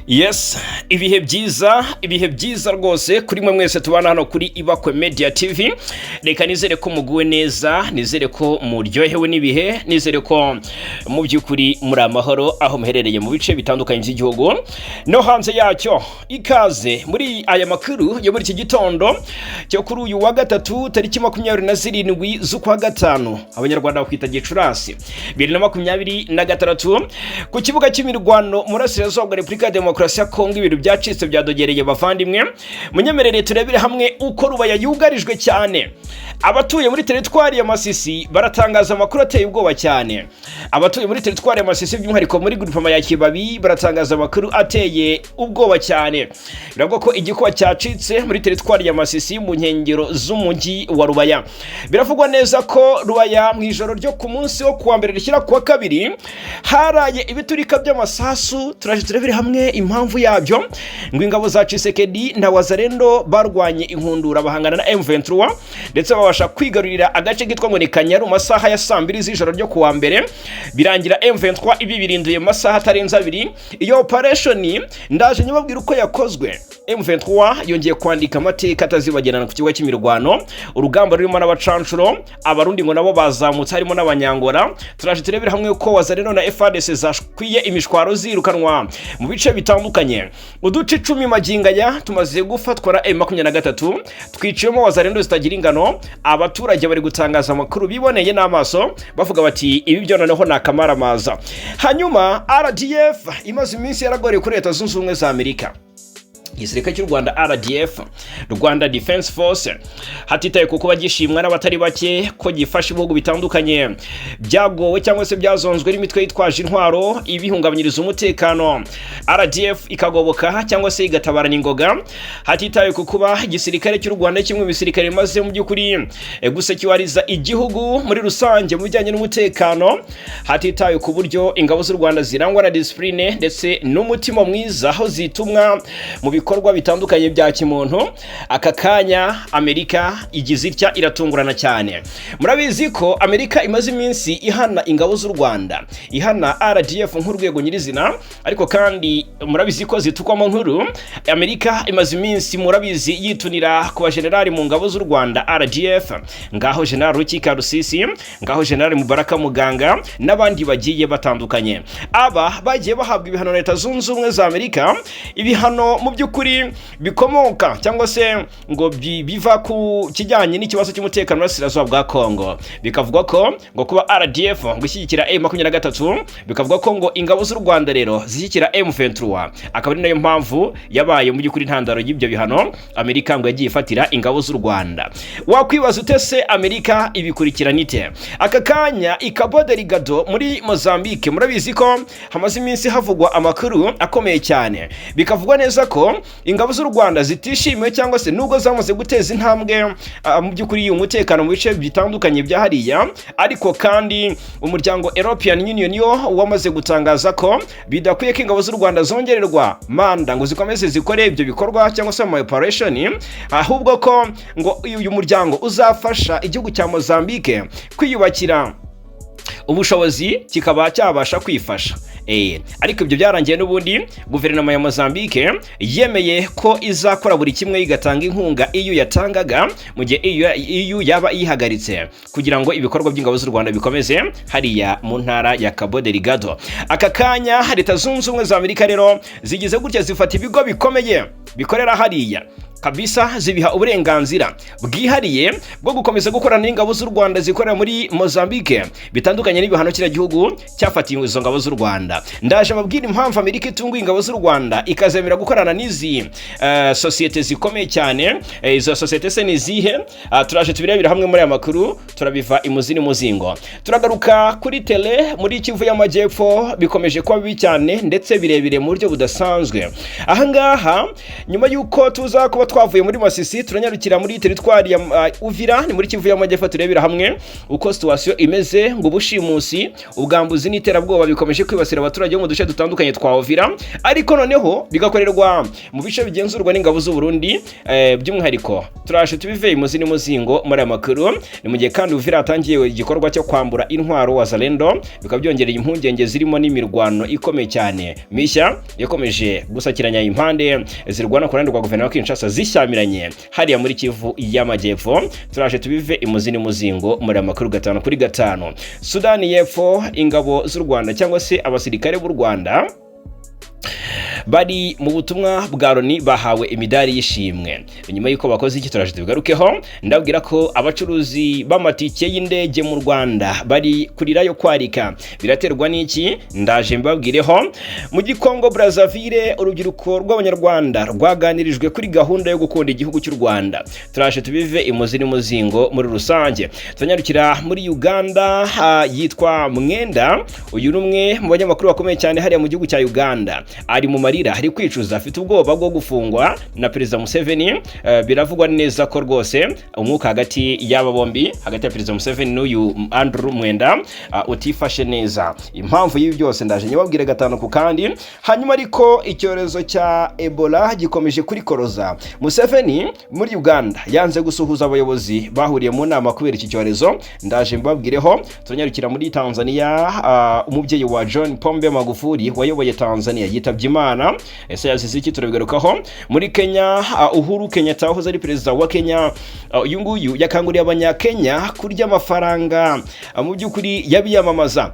Yes, ibihe byiza, ibihe byiza rwose kuri mwe mwese tubana hano kuri Ibakwe Media TV. Reka nizere ko muguwe neza, nizere ko muryohewe n'ibihe, nizere ko mu by'ukuri muri amahoro aho muherereye mu bice bitandukanye by'igihugu no hanze yacyo. Ikaze muri aya makuru yo muri iki gitondo cyo kuri uyu wa gatatu, tariki 27 z'ukwa gatanu, Abanyarwanda bakwita Gicurasi, 2026. Ku kibuga cy'imirwano mu burasirazuba bwa Repubulika ya Demokarasi ya Kongo, ibintu byacitse, byadogereye. Bavandimwe, munyemerere turebere hamwe uko Rubaya yugarijwe cyane. Abatuye muri teritwari ya Masisi baratangaza amakuru ateye ubwoba cyane. Abatuye muri teritwari ya Masisi, by'umwihariko muri grupama ya Kibabi, baratangaza amakuru ateye ubwoba cyane. Biravuga ko igikuba cyacitse muri teritwari ya Masisi mu nkengero z'umujyi wa Rubaya. Biravugwa neza ko Rubaya mu ijoro ryo ku munsi wo kuwa mbere rishyira kuwa kabiri haraye ibiturika by'amasasu. Turaje turebere hamwe impamvu yabyo. Ngo ingabo za Tshisekedi na Wazalendo barwanye inkundura, bahangana na M23, ndetse babasha kwigarurira agace kitwa ngo ni Kanyaru mu masaha ya saa 2 z'ijoro ryo kuwa mbere, birangira M23 ibibirinduye mu masaha atarenze 2. Iyo operation ndaje nyibabwira uko yakozwe. M23 yongeye kwandika amateka atazibagirana ku kibuga cy'imirwano, urugamba rurimo n'abacanshuro Abarundi, ngo nabo bazamutse, harimo n'Abanyangora. Turaje turebere hamwe uko Wazalendo na FARDC zashwiye imishwaro, zirukanwa mu bice bitandukanye. Uduce 10 magingo aya tumaze gufatwa na M23, twiciwemo Wazalendo zitagira ingano. Abaturage bari gutangaza amakuru biboneye n'amaso, bavuga bati: "Ibi byo noneho ni akamaramaza." Hanyuma RDF imaze iminsi yaragoreye kuri Leta Zunze Ubumwe za Amerika. Igisirikare cy'u Rwanda, RDF, Rwanda Defense Force, hatitaye ku kuba gishimwa n'abatari bake ko gifasha ibihugu bitandukanye byagowe cyangwa se byazonzwe n'imitwe yitwaje intwaro ibihungabanyiriza umutekano, RDF ikagoboka cyangwa se igatabarana ingoga, hatitaye ku kuba igisirikare cy'u Rwanda kimwe mu bisirikare bimaze mu by'ukuri gusekiwariza igihugu muri rusange mu bijyanye n'umutekano, hatitaye ku buryo ingabo z'u Rwanda zirangwa na discipline ndetse n'umutima mwiza aho zitumwa mu bikorwa bitandukanye bya kimuntu, aka kanya Amerika igize itya iratungurana cyane. Murabizi ko Amerika imaze iminsi ihana ingabo z'u Rwanda, ihana RDF nk'urwego nyirizina, ariko kandi murabizi ko zitukwamo nkuru. Amerika imaze iminsi, murabizi, yitunira ku bajenerali mu ngabo z'u Rwanda RDF, ngaho General Rukika Rusisi, ngaho General Mubaraka Muganga n'abandi bagiye batandukanye. Aba bagiye bahabwa ibihano na Leta Zunze Ubumwe za Amerika, ibihano mu by'ukuri bikomoka cyangwa se ngo biva ku kijyanye n'ikibazo cy'umutekano w'Uburasirazuba bwa Kongo. Bikavugwa ko ngo kuba RDF ngo ishyigikira M23, bikavuga ko ngo ingabo z'u Rwanda rero zishyigikira M23, akaba ari nayo mpamvu yabaye mu by'ukuri intandaro y'ibyo bihano Amerika ngo yagiye ifatira ingabo z'u Rwanda. Wakwibaza ute se, Amerika ibikurikirana ite? Aka kanya i Cabo Delgado muri Mozambique, murabizi ko hamaze iminsi havugwa amakuru akomeye cyane. Bikavugwa neza ko ingabo z'u Rwanda zitishimiwe, cyangwa se nubwo zamaze guteza intambwe mu by'ukuri umutekano mu bice bitandukanye bya hariya, ariko kandi umuryango European Union yo wamaze gutangaza ko bidakwiye ko ingabo z'u Rwanda zongererwa manda ngo zikomeze zikore ibyo bikorwa cyangwa se ama operation, ahubwo ko ngo uyu muryango uzafasha igihugu cya Mozambique kwiyubakira ubushobozi, kikaba cyabasha kwifasha. Ariko ibyo byarangiye n'ubundi guverinoma ya Mozambique yemeye ko izakora buri kimwe, igatanga inkunga EU yatangaga mu gihe EU yaba yihagaritse, kugira ngo ibikorwa by'ingabo z'u Rwanda bikomeze hariya mu ntara ya Cabo Delgado. Aka kanya Leta Zunze Ubumwe za Amerika rero zigize gutya zifata ibigo bikomeye bikorera hariya kabisa, zibiha uburenganzira bwihariye bwo gukomeza gukorana n'ingabo z'u Rwanda zikorera muri Mozambique, bitandukanye n'ibihano kiriya gihugu cyafatiye izo ngabo z'u Rwanda. Ndaje ababwira impamvu Amerika itunguye ingabo z'u Rwanda, ikazemera gukorana n'izi sosiyete zikomeye cyane. Izo sosiyete se ni izihe? Turaje tubirebera hamwe muri aya makuru, turabiva imuzi n'umuzingo. Turagaruka kuri terrain muri Kivu y'Amajyepfo, bikomeje kuba bibi cyane ndetse birebire mu buryo budasanzwe. Ahangaha nyuma y'uko tuza kuba Twavuye muri Masisi, turanyarukira muri teritwari ya Uvira, ni muri Kivu y'Amajyepfo, turebera hamwe uko situation imeze. Ngo ubushimusi, ubwambuzi n'iterabwoba bikomeje kwibasira abaturage bo mu duce dutandukanye twa Uvira, ariko noneho bigakorerwa mu bice bigenzurwa n'ingabo z'u Burundi by'umwihariko. Turaje tubive imuzi n'umuzingo muri aya makuru. Ni mu gihe kandi Uvira hatangiye igikorwa cyo kwambura intwaro Wazalendo, bikaba byongereye impungenge zirimo n'imirwano ikomeye cyane mishya yakomeje gusakiranya impande zirwana ku ruhande rwa guverinoma ya Kinshasa zishyamiranye hariya muri Kivu y'Amajyepfo. Turaje tubive imuzi n'umuzingo muri aya makuru 5 kuri 5. Sudani y'Epfo, ingabo z'u Rwanda cyangwa se abasirikare b'u Rwanda bari mu butumwa bwa Loni bahawe imidari y'ishimwe nyuma y'uko bakoze iki? Turaje tubigarukeho. Ndabwira ko abacuruzi b'amatike y'indege mu Rwanda bari kurira yo kwarika. Biraterwa n'iki? Ndaje mbabwireho. Mu Gikongo Brazzaville, urubyiruko rw'Abanyarwanda rwaganirijwe kuri gahunda yo gukunda igihugu cy'u Rwanda. Turaje tubive imuzi n'umuzingo muri rusange. Turanyarukira muri Uganda, yitwa Mwenda. Uyu ni umwe mu banyamakuru bakomeye cyane hariya mu gihugu cya Uganda. Ari mu marira, ari kwicuza, afite ubwoba bwo gufungwa na Perezida Museveni. Biravugwa neza ko rwose umwuka hagati y'aba bombi, hagati ya Perezida Museveni n'uyu Andrew Mwenda, utifashe neza. Impamvu y'ibi byose ndaje nyibabwire gatanu ku kandi. Hanyuma ariko icyorezo cya Ebola gikomeje kurikoroza. Museveni muri Uganda yanze gusuhuza abayobozi bahuriye mu nama kubera iki cyorezo. Ndaje mbabwireho. Turanyarukira muri Tanzania, umubyeyi wa John Pombe Magufuli wayoboye Tanzania yitabye Imana. Ese yazize iki? Turabigarukaho. Muri Kenya, Uhuru Kenyatta wahoze ari perezida wa Kenya, uyu nguyu yakanguriye Abanyakenya kurya amafaranga mu by'ukuri yabiyamamaza.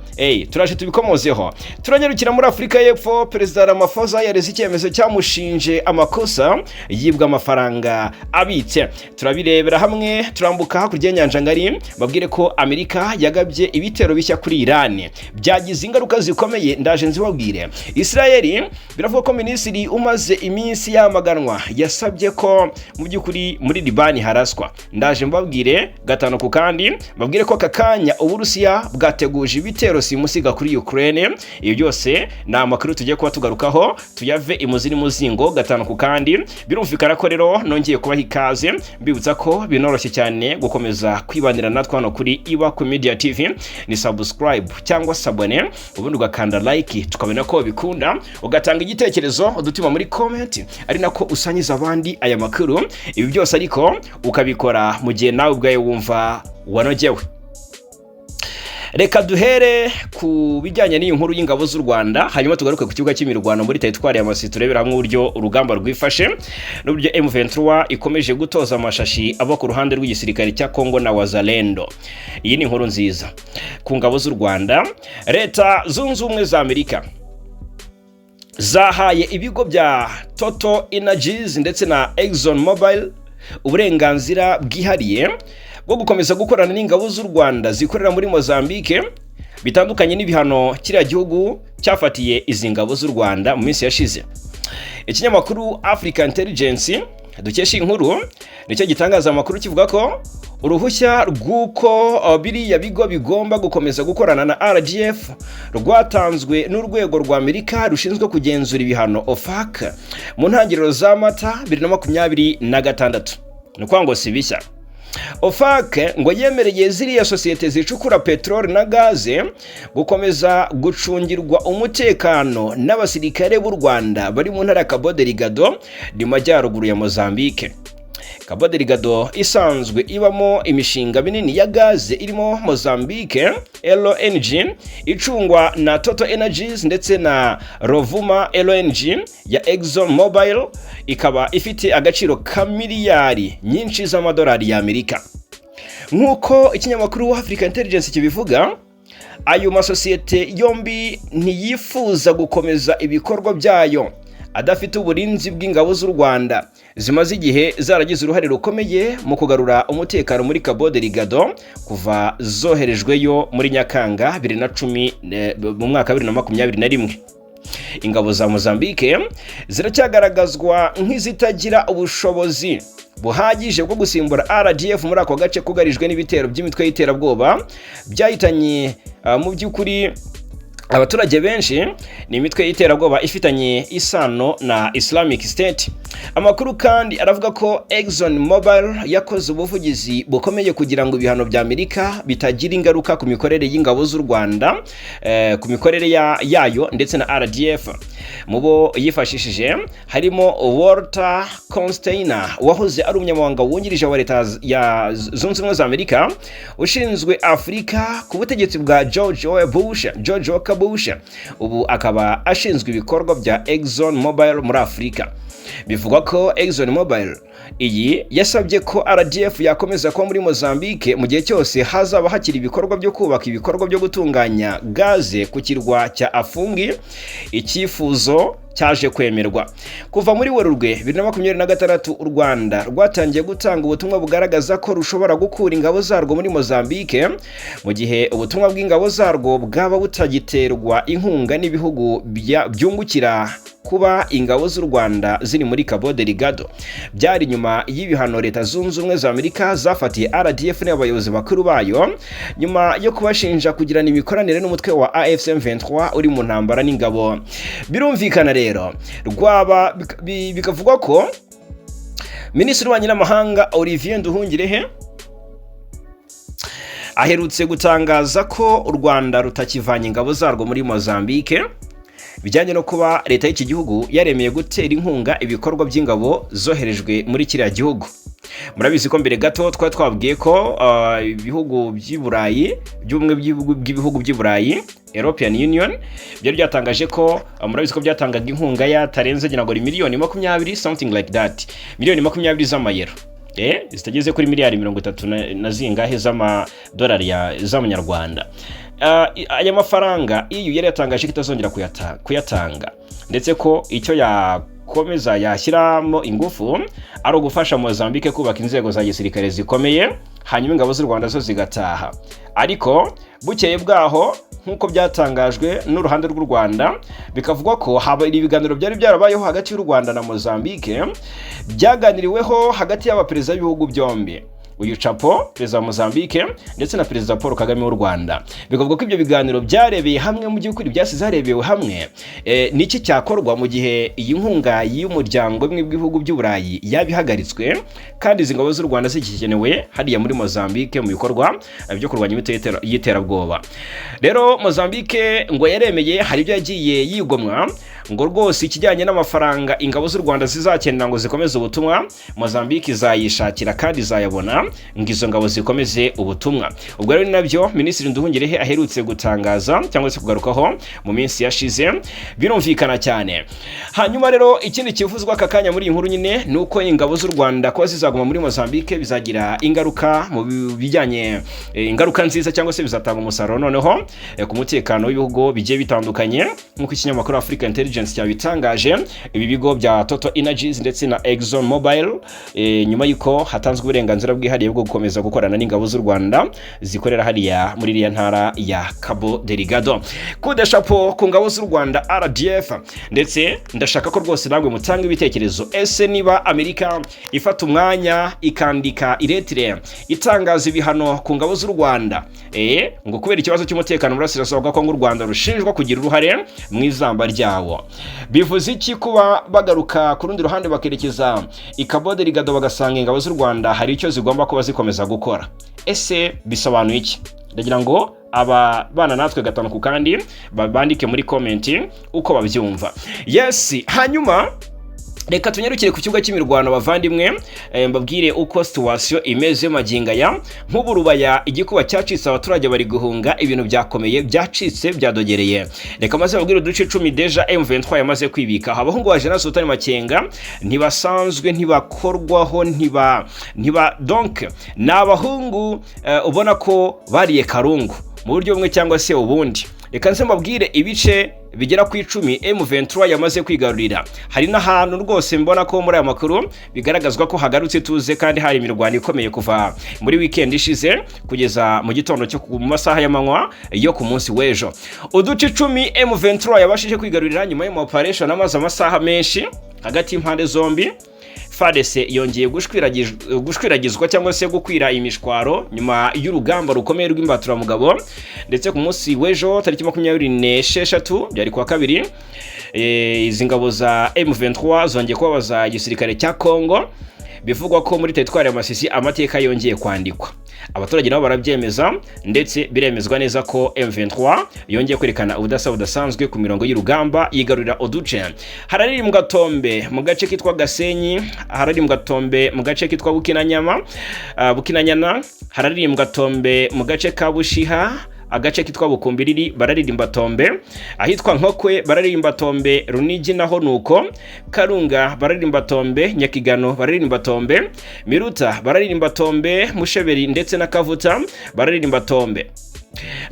Turaje tubikomozeho. Turanyarukira muri Afurika y'Epfo, Perezida Ramaphosa yareze icyemezo cyamushinje amakosa yibwa amafaranga abitse. Turabirebera hamwe. Turambuka hakurya y'inyanja ngari, babwire ko Amerika yagabye ibitero bishya kuri Iran, byagize ingaruka zikomeye, ndaje nzibabwire. Israel, biravuga ko minisitiri umaze iminsi yamaganwa yasabye ko mu by'ukuri muri Libani haraswa. Ndaje mbabwire gatanu ku kandi. Babwire ko aka kanya Uburusiya bwateguje ibitero simusiga kuri Ukraine. Ibi byose ni amakuru tugiye kuba tugarukaho, tuyave imuzi n'umuzingo gatanu ku kandi. Birumvikana ko rero nongeye kubaha ikaze, mbibutsa ko binoroshye cyane gukomeza kwibanira natwe hano kuri Iba Media TV. Ni subscribe cyangwa s'abonner, ubundi ugakanda like tukabona ko bikunda, ugatanga igitekerezo udutima muri comment, ari nako usangiza abandi aya makuru. Ibi byose ariko ukabikora mu gihe nawe ubwawe wumva wanogewe. Reka duhere ku bijyanye n'iyi nkuru y'ingabo z'u Rwanda, hanyuma tugaruke ku kibuga cy'imirwano muri teritwari ya Masisi, turebera hamwe uburyo urugamba rwifashe n'uburyo M23 ikomeje gutoza amashashi ava ku ruhande rw'igisirikare cya Congo na Wazalendo. Iyi ni inkuru nziza ku ngabo z'u Rwanda. Leta Zunze Ubumwe za Amerika zahaye ibigo bya Total Energies ndetse na Exxon Mobil uburenganzira bwihariye bwo gukomeza gukorana n'ingabo z'u Rwanda zikorera muri Mozambique, bitandukanye n'ibihano kiriya gihugu cyafatiye izi ngabo z'u Rwanda mu minsi yashize. Ikinyamakuru Africa Intelligence dukesha inkuru nicyo gitangaza amakuru, kivuga ko uruhushya rw'uko biriya bigo bigomba gukomeza gukorana na RDF rwatanzwe n'urwego rwa Amerika rushinzwe kugenzura ibihano, OFAC, mu ntangiriro za Mata 2026. Ni ukuvuga ngo si bishya. OFAC ngo yemereye ziriya sosiyete zicukura peteroli na gaze gukomeza gucungirwa umutekano n'abasirikare b'u Rwanda bari mu ntara ya Cabo Delgado, ni mu majyaruguru ya Mozambique. Cabo Delgado isanzwe ibamo imishinga minini ya gaze irimo Mozambique LNG icungwa na Total Energies ndetse na Rovuma LNG ya Exxon Mobil, ikaba ifite agaciro ka miliyari nyinshi z'amadolari y'Amerika. Nk'uko ikinyamakuru Africa Intelligence kibivuga, ayo masosiyete yombi ntiyifuza gukomeza ibikorwa byayo adafite uburinzi bw'ingabo z'u Rwanda zimaze igihe zaragize uruhare rukomeye mu kugarura umutekano muri Cabo Delgado kuva zoherejweyo muri Nyakanga 2010, mu mwaka wa 2021. Ingabo za Mozambique ziracyagaragazwa nk'izitagira ubushobozi buhagije bwo gusimbura RDF muri ako gace kugarijwe n'ibitero by'imitwe y'iterabwoba byahitanye mu by'ukuri Abaturage benshi ni imitwe y'iterabwoba ifitanye isano na Islamic State. Amakuru kandi aravuga ko Exxon Mobil yakoze ubuvugizi bukomeye kugira ngo ibihano bya Amerika bitagira ingaruka ku mikorere y'ingabo z'u Rwanda, ku mikorere yayo ndetse na RDF. Mu bo yifashishije harimo Walter Constantine, wahoze ari umunyamabanga wungirije wa Leta ya Zunze Ubumwe za Amerika ushinzwe Afurika ku butegetsi bwa George W. Bush, George Walker Bush, ubu akaba ashinzwe ibikorwa bya Exxon Mobil muri Afurika. Bivugwa ko Exxon Mobil iyi yasabye ko RDF yakomeza kuba muri Mozambique mu gihe cyose hazaba hakiri ibikorwa byo kubaka ibikorwa byo gutunganya gaze ku kirwa cya Afungi, icyifuzo cyaje kwemerwa. Kuva muri Werurwe 2026, u Rwanda rwatangiye gutanga ubutumwa bugaragaza ko rushobora gukura ingabo zarwo muri Mozambique mu gihe ubutumwa bw'ingabo zarwo bwaba butagiterwa inkunga n'ibihugu byungukira kuba ingabo z'u Rwanda ziri muri Cabo Delgado. Byari nyuma y'ibihano Leta Zunze Ubumwe za Amerika zafatiye RDF n'abayobozi bakuru bayo, nyuma yo kubashinja kugirana imikoranire n'umutwe wa AFC M23 uri mu ntambara n'ingabo. Birumvikana rero, rwaba bikavugwa ko Minisitiri w'Ububanyi n'Amahanga Olivier Nduhungirehe aherutse gutangaza ko u Rwanda rutakivanye ingabo zarwo muri Mozambique, bijyanye no kuba leta y'iki gihugu yaremeye gutera inkunga ibikorwa by'ingabo zoherejwe muri kiriya gihugu. Murabizi ko mbere gato twari twabwiye ko ibihugu by'i Burayi, by'ubumwe bw'ibihugu by'i Burayi, European Union, byari byatangaje ko murabizi ko byatangaga inkunga yatarenze, ngira ngo ni miliyoni 20, something like that, miliyoni 20 z'amayero, zitageze kuri miliyari 30 na zingahe z'amadolari z'amanyarwanda. Aya mafaranga EU yari yatangaje ko itazongera kuyatanga, ndetse ko icyo yakomeza yashyiramo ingufu ari ugufasha Mozambique kubaka inzego za gisirikare zikomeye, hanyuma ingabo z'u Rwanda zo zigataha. Ariko bukeye bwaho, nk'uko byatangajwe n'uruhande rw'u Rwanda, bikavugwa ko haba ibiganiro byari byarabayeho hagati y'u Rwanda na Mozambique, byaganiriweho hagati y'abaperezida b'ibihugu byombi, uyu Chapo, perezida wa Mozambique, ndetse na Perezida Paul Kagame w'u Rwanda. Bikavuga ko ibyo biganiro byarebeye hamwe, mu by'ukuri byasize harebewe hamwe niki cyakorwa mu gihe iyi nkunga y'umuryango w'ubumwe bw'ibihugu by'Uburayi yaba ihagaritswe kandi izi ngabo z'u Rwanda zigikenewe hariya muri Mozambique mu bikorwa byo kurwanya imitwe y'iterabwoba. Rero Mozambique ngo yaremeye, hari ibyo yagiye yigomwa, ngo rwose ikijyanye n'amafaranga ingabo z'u Rwanda zizakenera ngo zikomeze ubutumwa, Mozambique izayishakira kandi izayabona ngo izo ngabo zikomeze ubutumwa. Ubwo rero ni nabyo Minisitiri Nduhungirehe aherutse gutangaza cyangwa se kugarukaho mu minsi yashize. Birumvikana cyane. Hanyuma rero ikindi kivuzwa aka kanya muri iyi nkuru nyine ni uko ingabo z'u Rwanda kuba zizaguma muri Mozambique bizagira ingaruka mu bijyanye ingaruka nziza cyangwa se bizatanga umusaruro noneho ku mutekano w'ibihugu bigiye bitandukanye, nk'uko ikinyamakuru Africa Intelligence cyabitangaje. Ibi bigo bya Total Energies ndetse na Exxon Mobil, nyuma y'uko hatanzwe uburenganzira bwihariye bwo gukomeza gukorana n'ingabo z'u Rwanda zikorera hariya muri iriya ntara ya Cabo Delgado. Coup de chapeau ku ngabo z'u Rwanda, RDF. Ndetse ndashaka ko rwose namwe mutanga ibitekerezo. Ese niba Amerika ifata umwanya ikandika iretire itangaza ibihano ku ngabo z'u Rwanda, ngo kubera ikibazo cy'umutekano mu burasirazuba bwa Kongo u Rwanda rushinjwa kugira uruhare mu izamba ryawo, bivuze iki kuba bagaruka ku rundi ruhande bakerekeza i Cabo Delgado bagasanga ingabo z'u Rwanda hari icyo zigomba kuba zikomeza gukora? Ese bisobanuye iki? Ndagira ngo aba bana natwe gatanu ku kandi bandike muri comment uko babyumva. Yes, hanyuma reka tunyarukire ku kibuga cy'imirwano, bavandimwe, mbabwire uko situation imeze magingo aya. Nk'ubu Rubaya igikuba cyacitse, abaturage bari guhunga, ibintu byakomeye, byacitse, byadogereye. Reka maze babwire uduce 10 déjà M23 yamaze kwibika. Abahungu ba General Sultan Makenga ntibasanzwe, ntibakorwaho, ntiba donc ni abahungu ubona ko bariye karungu mu buryo bumwe cyangwa se ubundi. Reka nze mbabwire ibice bigera ku 10 M23 yamaze kwigarurira. Hari n'ahantu rwose mbona ko muri aya makuru bigaragazwa ko hagarutse ituze kandi hari imirwano ikomeye kuva muri weekend ishize kugeza mu gitondo cyo ku masaha y'amanywa yo ku munsi w'ejo. Uduce 10 M23 yabashije kwigarurira nyuma y'ama operation amaze amasaha menshi hagati y'impande zombi. FARDC yongeye gushwiragizwa cyangwa se gukwira imishwaro nyuma y'urugamba rukomeye rw'imbaturamugabo. Ndetse ku munsi w'ejo tariki 26, byari kuwa kabiri, izi ngabo za M23 zongeye kubabaza igisirikare cya Congo. Bivugwa ko muri teritwari ya Masisi amateka yongeye kwandikwa. Abaturage nabo barabyemeza, ndetse biremezwa neza ko M23 yongeye kwerekana ubudasa budasanzwe ku mirongo y'urugamba, yigarurira uduce. Hararirimbwa tombe mu gace kitwa Gasenyi, hararirimbwa tombe mu gace kitwa Bukinanyama, Bukinanyana, hararirimbwa tombe mu gace ka Bushiha, agace kitwa Bukumbiriri bararirimba tombe, ahitwa Nkokwe bararirimba tombe, Runigi naho nuko, Karunga bararirimba tombe, Nyakigano bararirimba tombe, Miruta bararirimba tombe, Musheberi ndetse na Kavuta bararirimba tombe.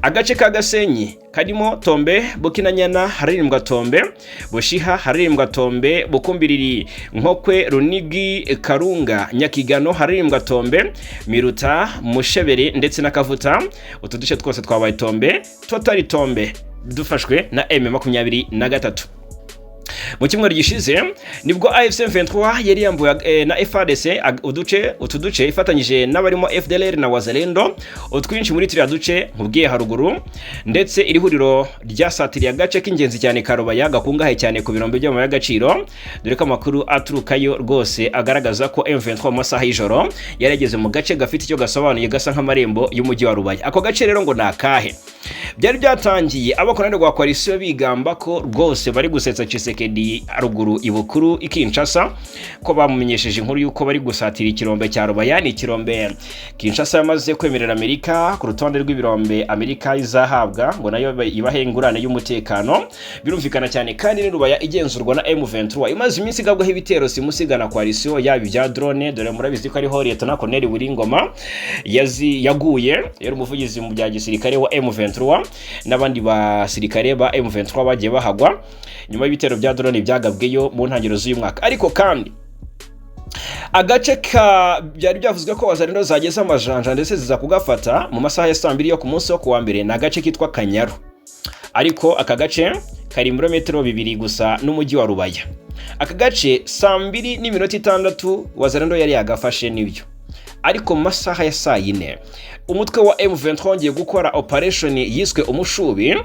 Agace ka Gasenyi karimo tombe, Bukinanyana hararirimbwa tombe, Bushiha hararirimbwa tombe, Bukumbiriri, Nkokwe, Runigi, Karunga, Nyakigano hararirimbwa tombe, Miruta, Musheberi ndetse na Kavuta. Utu duce twose twabaye tombe, totally tombe, dufashwe na M23. Mu cyumweru gishize nibwo AFC M23 yari yambuye na FARDC uduce, utu duce ifatanyije n'abarimo FDLR na Wazalendo, utwinshi muri turiya duce nkubwiye haruguru. Ndetse iri huriro ryasatiriye agace k'ingenzi cyane ka Rubaya, gakungahaye cyane ku birombe by'amabuye y'agaciro, dore ko amakuru aturukayo rwose agaragaza ko M23 mu masaha y'ijoro yarageze mu gace gafite icyo gasobanuye, gasa nk'amarembo y'umujyi wa Rubaya. Ako gace rero ngo ni akahe? Byari byatangiye abakorana rwa coalition bigamba ko rwose bari gusetsa Tshisekedi haruguru ibukuru i Kinshasa, ko bamumenyesheje inkuru y'uko bari gusatira ikirombe cya Rubaya. Ni ikirombe Kinshasa yamaze kwemerera Amerika ku rutonde rw'ibirombe Amerika izahabwa ngo nayo ibahe ingurane y'umutekano. Birumvikana cyane kandi ni Rubaya igenzurwa na M23, imaze iminsi igabwaho ibitero simusigana coalition, yaba ibya drone, dore murabizi ko ariho Lieutenant Colonel Wiringoma yazi yaguye, yari umuvugizi mu bya gisirikare wa M23, n'abandi basirikare ba M23 bagiye bahagwa nyuma y'ibitero bya drone byagabweyo mu ntangiriro z'uyu mwaka. Ariko kandi agace ka byari byavuzwe ko Wazalendo zageze amajanja ndetse ziza kugafata mu masaha ya saa 2 yo ku munsi wo kuwa mbere ni agace kitwa Kanyaru, ariko aka gace kari ibirometero 2 gusa n'umujyi wa Rubaya. Aka gace saa 2:06 Wazalendo yari yagafashe, nibyo, ariko mu masaha ya saa 4 umutwe wa M23 wongeye gukora operation yiswe Umushubi,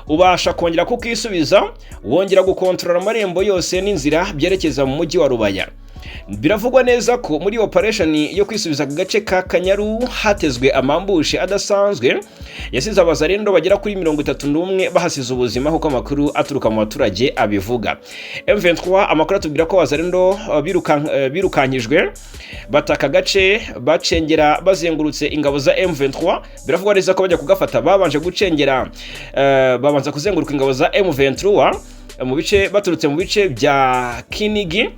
ubasha kongera kukisubiza, wongera gukontorora amarembo yose n'inzira byerekeza mu mujyi wa Rubaya. Biravugwa neza ko muri operation yo kwisubiza aka gace ka Kanyaru hatezwe amambushe adasanzwe yasize Abazarendo bagera kuri 31 bahasize ubuzima, kuko amakuru aturuka mu baturage abivuga. M23 amakuru atubwira ko Abazarendo birukankijwe bataka agace, bacengera bazengurutse ingabo za M23. Biravugwa neza ko bajya kugafata babanje gucengera, babanza kuzenguruka ingabo za M23 mu bice, baturutse mu bice bya Kinigi,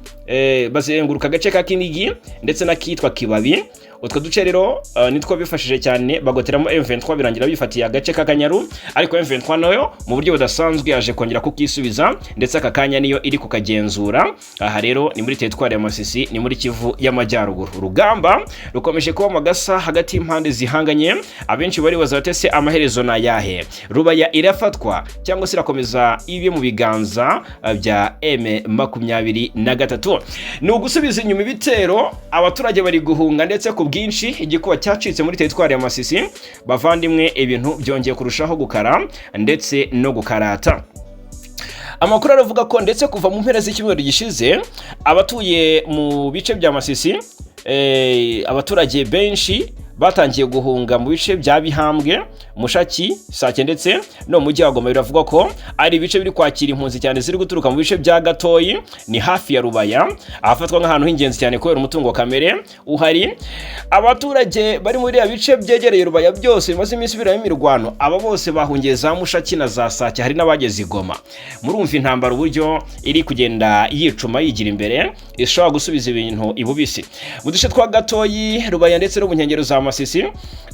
bazenguruka agace ka Kinigi ndetse n'akitwa Kibabi. Utwo duce rero nitwo bifashije cyane, bagoteramo M23, birangira bifatiye agace ka Kanyaru. Ariko M23 nayo mu buryo budasanzwe yaje kongera kukisubiza, ndetse aka kanya niyo iri kukagenzura. Aha rero ni muri teritwari ya Masisi, ni muri Kivu y'Amajyaruguru. Urugamba rukomeje kuba amagasa hagati y'impande zihanganye. Abenshi baribaza bati: "Ese amaherezo ni ayahe? Rubaya irafatwa cyangwa se irakomeza ibe mu biganza bya M23?" Ni ugusubiza inyuma ibitero, abaturage bari guhunga ndetse ku bwinshi, igikuba cyacitse muri teritwari ya Masisi. Bavandimwe, ibintu byongeye kurushaho gukara ndetse no gukarata. Amakuru aravuga ko ndetse kuva mu mpera z'icyumweru gishize abatuye mu bice bya Masisi, abaturage benshi batangiye guhunga mu bice bya Bihambwe, Mushaki, Sake ndetse no mu mujyi wa Goma. Biravugwa ko ari ibice biri kwakira impunzi cyane ziri guturuka mu bice bya Gatoyi, ni hafi ya Rubaya, ahafatwa nk'ahantu h'ingenzi cyane kubera umutungo kamere uhari. Abaturage bari muri iriya bice byegereye Rubaya byose bimaze iminsi biramo imirwano, aba bose bahungiye za Mushaki na za Sake, hari n'abageze i Goma. Murumva intambara uburyo iri kugenda yicuma yigira imbere, ishobora gusubiza ibintu ibubisi. Mu duce twa Gatoyi, Rubaya ndetse no mu nkengero za Masisi,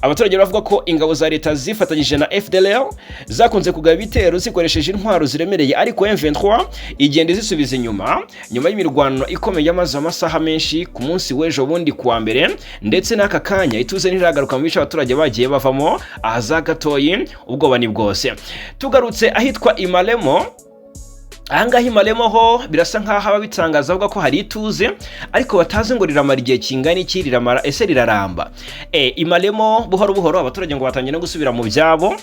abaturage bavuga ko ingabo za leta zifatanyije na FDLR zakunze kugaba ibitero zikoresheje intwaro ziremereye, ariko M23 igenda izisubiza inyuma nyuma y'imirwano ikomeye yamaze amasaha menshi ku munsi w'ejo bundi kuwa mbere. Ndetse n'aka kanya ituze ntiragaruka mu bice abaturage bagiye bavamo aha za Gatoyi, ubwoba ni bwose. Tugarutse ahitwa Imalemo. Ahangaha i Malemo ho birasa nk'aho ababitangaza bavuga ko hari ituze, ariko batazi ngo riramara igihe kingana iki, riramara ese riraramba? I Malemo buhoro buhoro abaturage ngo batangiye no gusubira mu byabo.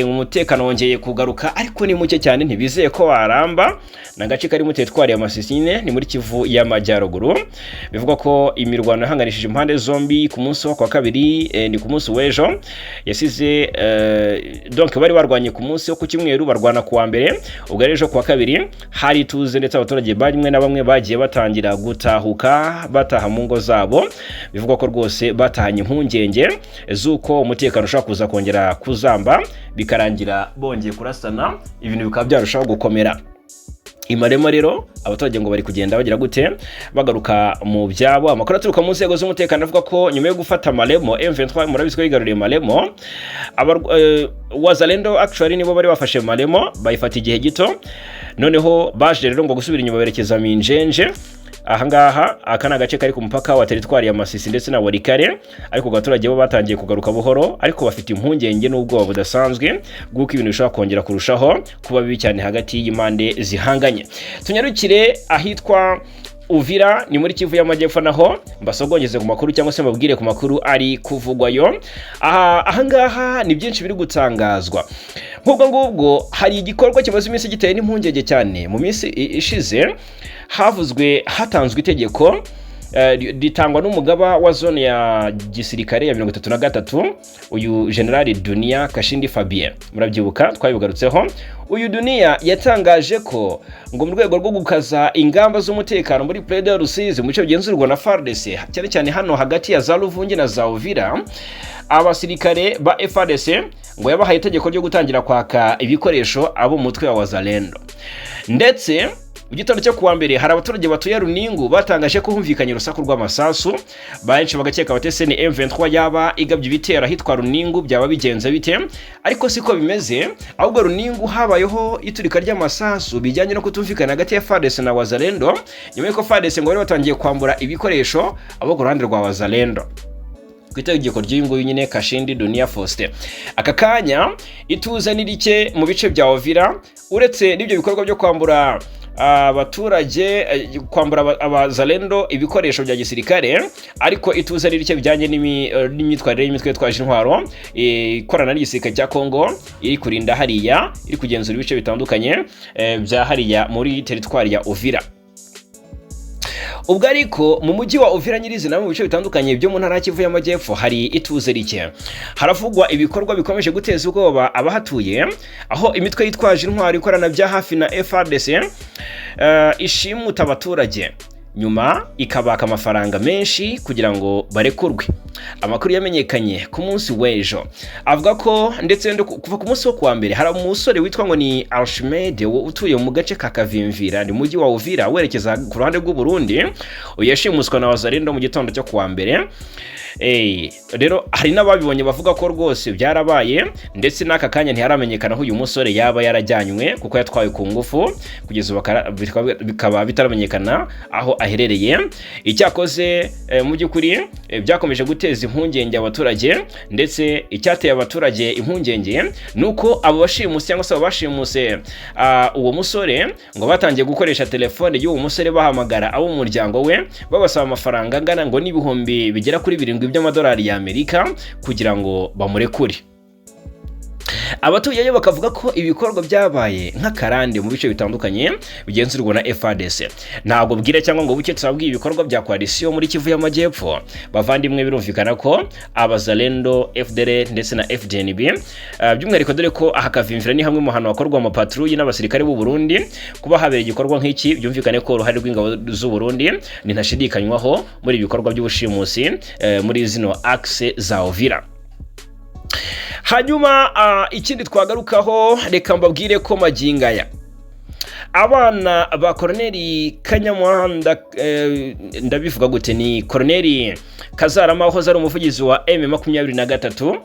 Umutekano wongeye kugaruka, ariko ni muke cyane, ntibizeye ko waramba. Ni agace kari muri teritwari ya Masisi nyine, ni muri Kivu y'Amajyaruguru. Bivugwa ko imirwano yahanganishije impande zombi ku munsi wo kuwa kabiri, ni ku munsi w'ejo yasize, donc bari barwanye ku munsi wo ku cyumweru, barwana ku wa mbere. Ubwo rero ejo ku wa kabiri hari ituze, ndetse abaturage bamwe na bamwe bagiye batangira gutahuka, bataha mu ngo zabo. Bivugwa ko rwose batahanye impungenge z'uko umutekano ushobora kuza kongera kuzamba, bikarangira bongeye kurasana, ibintu bikaba byarushaho gukomera. I Malemo rero abaturage ngo bari kugenda bagira gute? Bagaruka mu byabo. Amakuru aturuka mu nzego z'umutekano avuga ko nyuma yo gufata Malemo, M23 murabizi ko yigaruriye Malemo, Wazalendo actually nibo bari bafashe Malemo, bayifata igihe gito. Noneho baje rero ngo gusubira inyuma, berekeza Minjenje. Ahangaha aka ni agace kari ku mupaka wa teritwari ya Masisi ndetse na Walikale. Ariko abaturage bo batangiye kugaruka buhoro, ariko bafite impungenge n'ubwoba budasanzwe bw'uko ibintu bishobora kongera kurushaho kuba bibi cyane hagati y'impande zihanganye. Tunyarukire ahitwa Uvira, ni muri Kivu y'Amajyepfo, naho mbasogongeze ku makuru cyangwa se mbabwire ku makuru ari kuvugwayo. Aha ahangaha ni byinshi biri gutangazwa. Nk'ubwo ngubwo hari igikorwa kimaze iminsi giteye n'impungenge cyane. Mu minsi ishize havuzwe, hatanzwe itegeko, ritangwa n'umugaba wa zone ya gisirikare ya 33, uyu Generali Dunia Kashindi Fabien. Murabyibuka, twabigarutseho. Uyu Dunia yatangaje ko ngo mu rwego rwo gukaza ingamba z'umutekano muri Plaine de Rusizi, mu bice bigenzurwa na FARDC, cyane cyane hano hagati ya za Luvungi na za Uvira, abasirikare ba FARDC ngo yabahaye itegeko ryo gutangira kwaka ibikoresho abo mu mutwe wa Wazalendo. Ndetse mu gitondo cyo kuwa mbere hari abaturage batuye Runingu batangaje ko humvikanye urusaku rw'amasasu, benshi bagakeka bati: "Ese ni M23 yaba igabye ibitero ahitwa Runingu? Byaba bigenze bite?" Ariko siko bimeze, ahubwo Runingu habayeho iturika ry'amasasu bijyanye no kutumvikana hagati ya FARDC na Wazalendo, nyuma y'uko FARDC ngo bari batangiye kwambura ibikoresho abo ku ruhande rwa Wazalendo ku itegeko ry'uyu nguyu nyine, Kashindi Dunia Faustin. Aka kanya ituze ni rike mu bice bya Uvira, uretse n'ibyo bikorwa byo kwambura abaturage, kwambura abazalendo ibikoresho bya gisirikare, ariko ituze ni rike bijyanye n'imyitwarire y'imitwe yitwaje intwaro ikorana n'igisirikare cya Congo, iri kurinda hariya, iri kugenzura ibice bitandukanye bya hariya muri teritwari ya Uvira. Ubwo ariko mu mujyi wa Uvira nyirizina, mu bice bitandukanye byo mu ntara ya Kivu y'Amajyepfo, hari ituze rike. Haravugwa ibikorwa bikomeje guteza ubwoba abahatuye, aho imitwe yitwaje intwaro ikorana bya hafi na FARDC ishimuta abaturage, nyuma ikabaka amafaranga menshi kugira ngo barekurwe. Amakuru yamenyekanye ku munsi w'ejo avuga ko ndetse kuva ku munsi wo kuwa mbere hari umusore witwa ngo ni Archimede utuye mu gace ka Kavimvira, ni mujyi wa Uvira werekeza ku ruhande rw'u Burundi. Uyu yashimuswe na Wazalendo mu gitondo cyo kuwa mbere. Rero hari n'ababibonye bavuga ko rwose byarabaye, ndetse n'aka kanya ntiharamenyekana aho uyu musore yaba yarajyanywe, kuko yatwawe ku ngufu. Kugeza ubu bikaba bitaramenyekana aho aherereye. Icyakoze mu by'ukuri byakomeje guteza impungenge abaturage, ndetse icyateye abaturage impungenge ni uko abo bashimusi cyangwa se abo bashimuse uwo musore ngo batangiye gukoresha telefone y'uwo musore, bahamagara abo mu muryango we, babasaba amafaranga angana ngo n'ibihumbi bigera kuri 7 by'amadolari y'Amerika kugira ngo bamurekure. Abatuyeyo bakavuga ko ibikorwa byabaye nk'akarande mu bice bitandukanye bigenzurwa na FARDC. Ntabwo bwira cyangwa ngo buke turabwiye ibikorwa bya coalition muri Kivu y'Amajyepfo. Bavandimwe, birumvikana ko Abazalendo, FDLR ndetse na FDNB, by'umwihariko dore ko aha Kavimvira ni hamwe mu hantu hakorwa amapatrouille n'abasirikare b'u Burundi, kuba habera igikorwa nk'iki byumvikane ko uruhare rw'ingabo z'u Burundi ni ntashidikanywaho muri ibi bikorwa by'ubushimusi muri zino axe za Uvira. Hanyuma ikindi twagarukaho, reka mbabwire ko magingaya abana ba Koroneri Kanyamuhanda, ndabivuga gute, ni Koroneri Kazarama wahoze ari umuvugizi wa M23,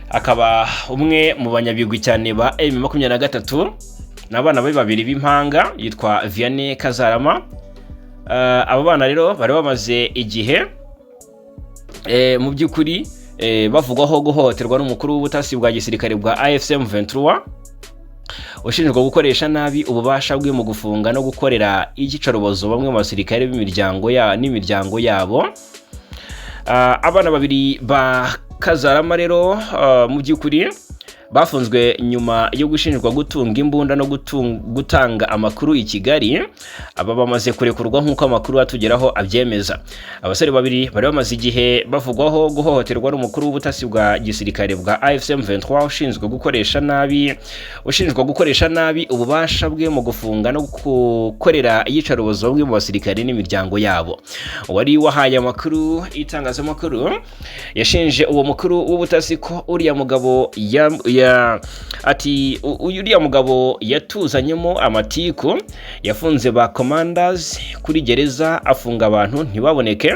akaba umwe mu banyabigwi cyane ba M23, ni abana be babiri b'impanga, yitwa Vianney Kazarama. Abo bana rero bari bamaze igihe mu by'ukuri bavugwaho guhohoterwa n'umukuru w'ubutasi bwa gisirikare bwa AFC M23. Ushinjwa gukoresha nabi ububasha bwe mu gufunga no gukorera iyicarubozo bamwe mu basirikare b'imiryango ya n'imiryango yabo. Abana babiri ba Kazarama rero, mu by'ukuri bafunzwe nyuma yo gushinjwa gutunga imbunda no gutanga amakuru i Kigali. Aba bamaze kurekurwa nk'uko amakuru atugeraho abyemeza. Abasore babiri bari bamaze igihe bavugwaho guhohoterwa n'umukuru w'ubutasi bwa gisirikare bwa AFC M23 ushinjwa gukoresha nabi ububasha bwe mu gufunga no gukorera iyicarubozo bamwe mu basirikare n'imiryango yabo. Wari wahaye amakuru itangazamakuru yashinje uwo mukuru w'ubutasi ko uriya mugabo ya ati "Uriya mugabo yatuzanyemo amatiku, yafunze ba commanders kuri gereza, afunga abantu ntibaboneke.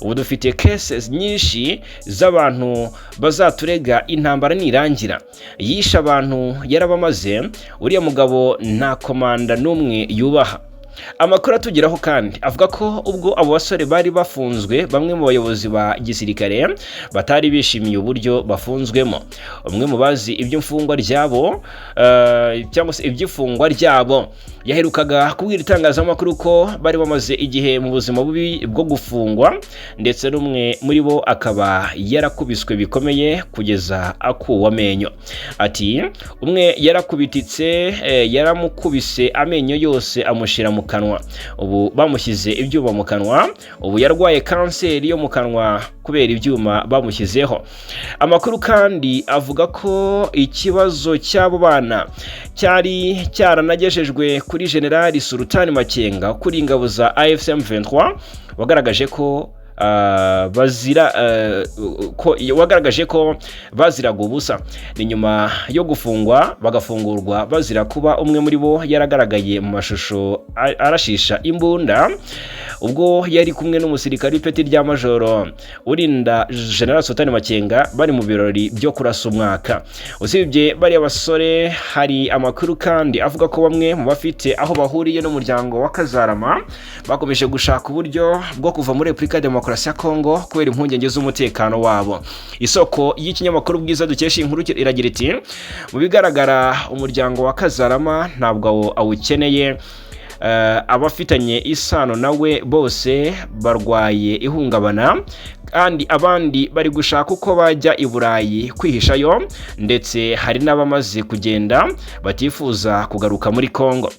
Ubu dufite cases nyinshi z'abantu bazaturega intambara nirangira. Yishe abantu, yarabamaze. Uriya mugabo nta komanda n'umwe yubaha." Amakuru atugeraho kandi avuga ko ubwo abo basore bari bafunzwe, bamwe mu bayobozi ba gisirikare batari bishimiye uburyo bafunzwemo. Umwe mu bazi iby'imfungwa ryabo, cyangwa se iby'ifungwa ryabo, yaherukaga kubwira itangazamakuru ko bari bamaze igihe mu buzima bubi bwo gufungwa, ndetse n'umwe muri bo akaba yarakubiswe bikomeye kugeza akuwe amenyo. Ati: "Umwe yarakubititse, yaramukubise amenyo yose amushyira mu kanwa. Ubu bamushyize ibyuma mu kanwa, ubu yarwaye kanseri yo mu kanwa kubera ibyuma bamushyizeho." Amakuru kandi avuga ko ikibazo cy'abo bana cyari cyaranagejejwe kuri Generali Sultani Makenga kuri ingabo za AFC M23, wagaragaje ko baziraga ubusa. Ni nyuma yo gufungwa bagafungurwa bazira kuba umwe muri bo yaragaragaye mu mashusho arashisha imbunda ubwo yari kumwe n'umusirikare w'ipeti rya majoro urinda General Sultani Makenga bari mu birori byo kurasa umwaka. Usibye bariya basore, hari amakuru kandi avuga ko bamwe mu bafite aho bahuriye n'umuryango wa Kazarama bakomeje gushaka uburyo bwo kuva muri Repubulika ya Demokarasi ya Kongo kubera impungenge z'umutekano wabo. Isoko y'ikinyamakuru Bwiza dukesha inkuru iragira iti: "Mu bigaragara umuryango wa Kazarama ntabwo awukeneye. Abafitanye isano nawe bose barwaye ihungabana, kandi abandi bari gushaka uko bajya i Burayi kwihishayo, ndetse hari n'abamaze kugenda batifuza kugaruka muri Kongo."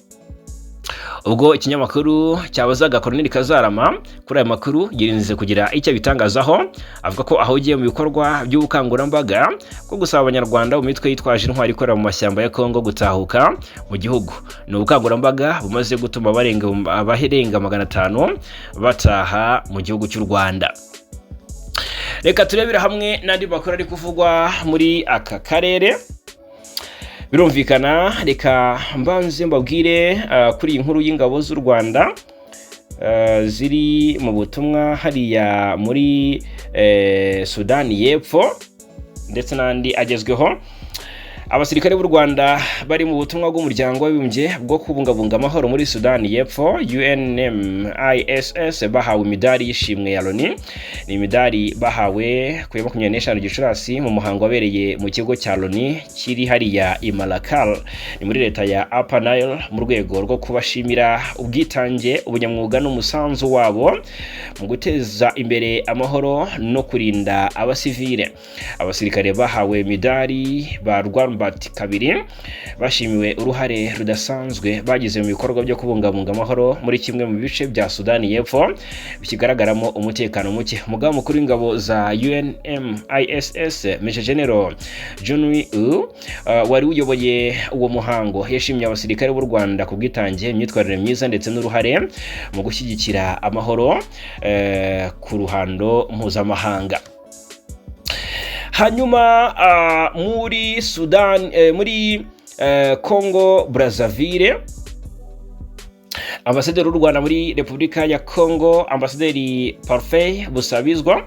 Ubwo ikinyamakuru cyabazaga Colonel Kazarama kuri aya makuru, yirinze kugira icyo abitangazaho, avuga ko ahugiye mu bikorwa by'ubukangurambaga bwo gusaba Abanyarwanda mu mitwe yitwaje intwari ikorera mu mashyamba ya Kongo gutahuka mu gihugu. Ni ubukangurambaga bumaze gutuma abarenga 500 bataha mu gihugu cy'u Rwanda. Reka turebere hamwe n'andi makuru ari kuvugwa muri aka karere. Birumvikana, reka mbanze mbabwire kuri iyi nkuru y'ingabo z'u Rwanda ziri mu butumwa hariya muri Sudani y'Epfo ndetse n'andi agezweho. Abasirikare b'u Rwanda bari mu butumwa bw'Umuryango w'Abibumbye bwo kubungabunga amahoro muri Sudani y'Epfo, UNMISS, bahawe imidari y'ishimwe ya Loni. Ni imidari bahawe ku ya 25 Gicurasi mu muhango wabereye mu kigo cya Loni kiri hariya i Malakal, ni muri leta ya Upper Nile, mu rwego rwo kubashimira ubwitange, ubunyamwuga n'umusanzu wabo mu guteza imbere amahoro no kurinda abasivile. Abasirikare bahawe imidari ba Rwambat kabiri bashimiwe uruhare rudasanzwe bagize mu bikorwa byo kubungabunga amahoro muri kimwe mu bice bya Sudani y'Epfo bikigaragaramo umutekano muke. Umugaba mukuru w'ingabo za UNMISS, Major General John U, wari uyoboye uwo muhango, yashimye abasirikare b'u Rwanda ku bwitange, imyitwarire myiza ndetse n'uruhare mu gushyigikira amahoro ku ruhando mpuzamahanga. Hanyuma muri Sudan, muri Congo Brazzaville, Ambasaderi w'u Rwanda muri Repubulika ya Congo, Ambasaderi Parfait Busabizwa,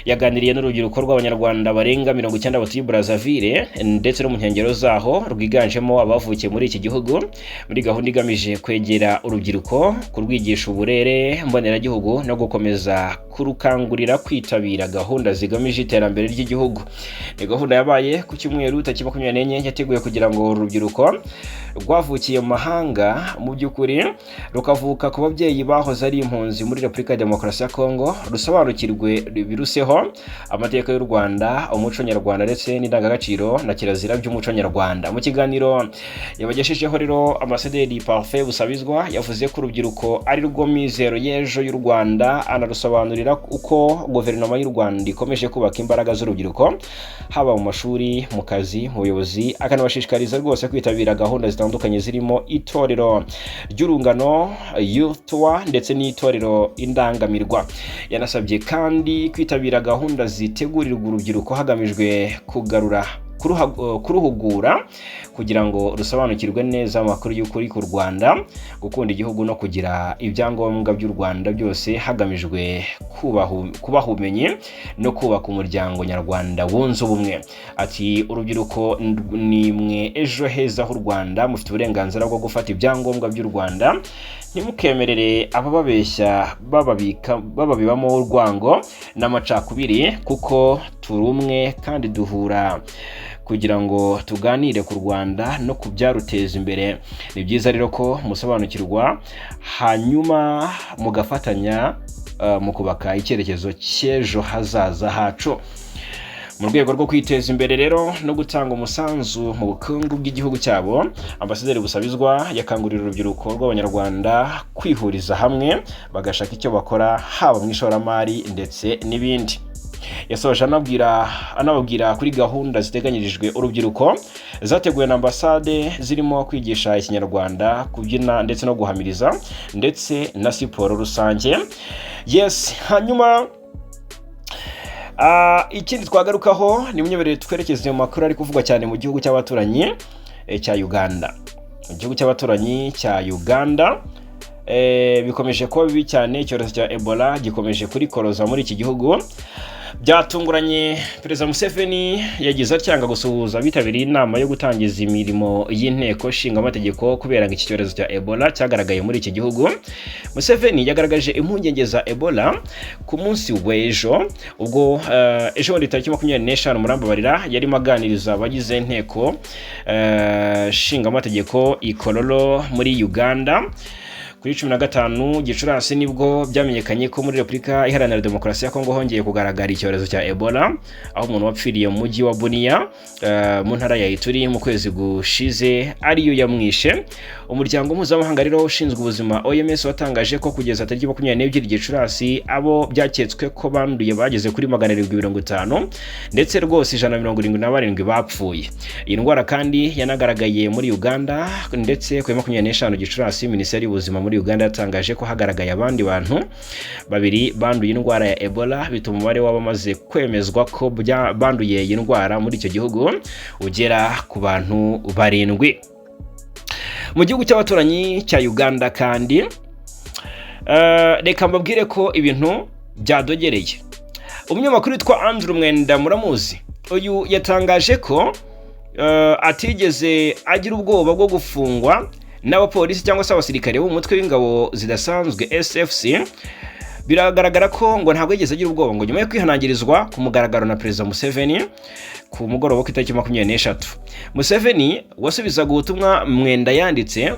Yaganiriye n'urubyiruko rw'Abanyarwanda barenga 90 batuye i Brazzaville ndetse no mu nkengero zaho, rwiganjemo abavukiye muri iki gihugu, muri gahunda igamije kwegera urubyiruko, kurwigisha uburere mboneragihugu no gukomeza kurukangurira kwitabira gahunda zigamije iterambere ry'igihugu. Ni gahunda yabaye ku cyumweru tariki 24, yateguye kugira ngo uru rubyiruko rwavukiye mu mahanga, mu by'ukuri rukavuka ku babyeyi bahoze ari impunzi muri Repubulika ya Demokarasi ya Kongo, rusobanukirwe biruseho amateka y'u Rwanda, umuco nyarwanda ndetse n'indangagaciro na kirazira by'umuco nyarwanda. Mu kiganiro yabageshejeho rero, Ambasaderi Parfait Busabizwa yavuze ko urubyiruko ari rwo mizero y'ejo y'u Rwanda, anarusobanurira uko guverinoma y'u Rwanda ikomeje kubaka imbaraga z'urubyiruko, haba mu mashuri, mu kazi, mu buyobozi, akanabashishikariza rwose kwitabira gahunda zitandukanye zirimo itorero ry'urungano, Youth Tour, ndetse n'itorero Indangamirwa. Yanasabye kandi kwitabira gahunda zitegurirwa urubyiruko hagamijwe kugarura kuruhugura kugira ngo rusobanukirwe neza amakuru y'ukuri ku Rwanda, gukunda igihugu no kugira ibyangombwa by'u Rwanda byose, hagamijwe kubaha ubumenyi no kubaka umuryango nyarwanda wunze ubumwe. Ati: "Urubyiruko ni mwe ejo heza h'u Rwanda, mufite uburenganzira bwo gufata ibyangombwa by'u Rwanda. Ntimukemerere abababeshya bababika bababibamo urwango n'amacakubiri, kuko turi umwe kandi duhura kugira ngo tuganire ku Rwanda no ku byaruteza imbere. Ni byiza rero ko musobanukirwa, hanyuma mugafatanya mu kubaka icyerekezo cy'ejo hazaza hacu." Mu rwego rwo kwiteza imbere rero no gutanga umusanzu mu bukungu bw'igihugu cyabo, Ambasaderi Busabizwa yakangurira urubyiruko rw'Abanyarwanda kwihuriza hamwe bagashaka icyo bakora, haba mu ishoramari ndetse n'ibindi. Yasoje anababwira kuri gahunda ziteganyirijwe urubyiruko zateguwe na ambasade, zirimo kwigisha Ikinyarwanda, kubyina ndetse no guhamiriza, ndetse na siporo rusange. Yes, hanyuma ikindi twagarukaho ni munyemerere twerekeze mu makuru ari kuvugwa cyane mu gihugu cy'abaturanyi cya Uganda. Mu gihugu cy'abaturanyi cya Uganda bikomeje kuba bibi cyane, icyorezo cya Ebola gikomeje kurikoroza muri iki gihugu. Byatunguranye, Perezida Museveni yagize atyanga gusuhuza abitabiriye inama yo gutangiza imirimo y'inteko nshingamategeko kubera ngo iki cyorezo cya Ebola cyagaragaye muri iki gihugu. Museveni yagaragaje impungenge za Ebola ku munsi w'ejo, ubwo ejo bundi tariki 25, murambabarira, yarimo aganiriza abagize inteko nshingamategeko i Kololo muri Uganda. Kuri 15 Gicurasi nibwo byamenyekanye ko muri Repubulika Iharanira Demokarasi ya Kongo hongeye kugaragara icyorezo cya Ebola, aho umuntu wapfiriye mu mujyi wa Bunia mu ntara ya Ituri mu kwezi gushize ariyo yamwishe. Umuryango mpuzamahanga rero ushinzwe ubuzima, OMS, watangaje ko kugeza tariki 22 Gicurasi abo byaketswe ko banduye bageze kuri 750, ndetse rwose 177 bapfuye. Iyi ndwara kandi yanagaragaye muri Uganda, ndetse kuri 25 Gicurasi Minisiteri y'Ubuzima muri Uganda yatangaje ko hagaragaye abandi bantu babiri banduye indwara ya Ebola, bituma umubare w'abamaze kwemezwa ko banduye iyi ndwara muri icyo gihugu ugera ku bantu barindwi. Mu gihugu cy'abaturanyi cya Uganda kandi, reka mbabwire ko ibintu byadogereye. Umunyamakuru witwa Andrew Mwenda, muramuzi, uyu yatangaje ko atigeze agira ubwoba bwo gufungwa n'abapolisi cyangwa se abasirikare b'umutwe w'ingabo zidasanzwe, SFC. Biragaragara ko ngo ntabwo yigeze agira ubwoba ngo nyuma yo kwihanangirizwa ku mugaragaro na Perezida Museveni ku mugoroba ku itariki 23. Museveni wasubizaga ubutumwa Mwenda yanditse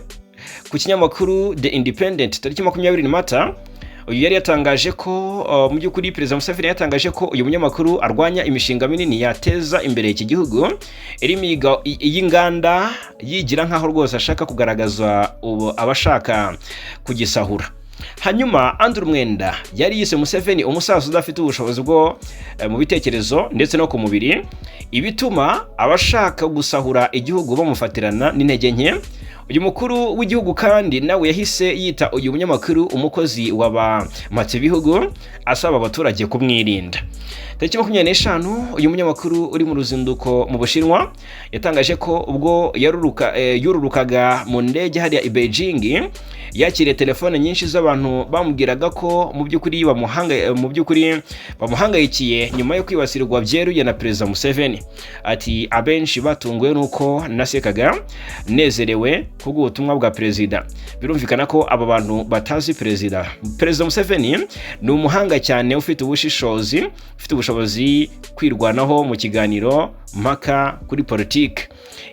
ku kinyamakuru The Independent tariki 20 Mata, uyu yari yatangaje ko mu by'ukuri Perezida Museveni yatangaje ko uyu munyamakuru arwanya imishinga minini yateza imbere iki gihugu irimo iy'inganda, yigira nkaho rwose ashaka kugaragaza ubu abashaka kugisahura. Hanyuma Andrew Mwenda yari yise Museveni umusaza udafite ubushobozi bwo mu bitekerezo ndetse no ku mubiri, ibituma abashaka gusahura igihugu bamufatirana n'intege nke. Uyu mukuru w'igihugu kandi nawe yahise yita uyu munyamakuru umukozi wa ba mpatsibihugu, asaba abaturage kumwirinda. Tariki 25, uyu munyamakuru uri mu ruzinduko mu Bushinwa yatangaje ko ubwo yururukaga mu ndege hariya i Beijing, yakiriye telefone nyinshi z'abantu bamubwiraga ko mu by'ukuri bamuhangayikiye nyuma yo kwibasirwa byeruye na Perezida Museveni. Ati: "Abenshi batunguwe n'uko nasekaga nezerewe kubw'ubutumwa bwa perezida. Birumvikana ko aba bantu batazi perezida. Perezida Museveni ni umuhanga cyane, ufite ubushishozi, ufite ubushobozi kwirwanaho mu kiganiro mpaka kuri politiki.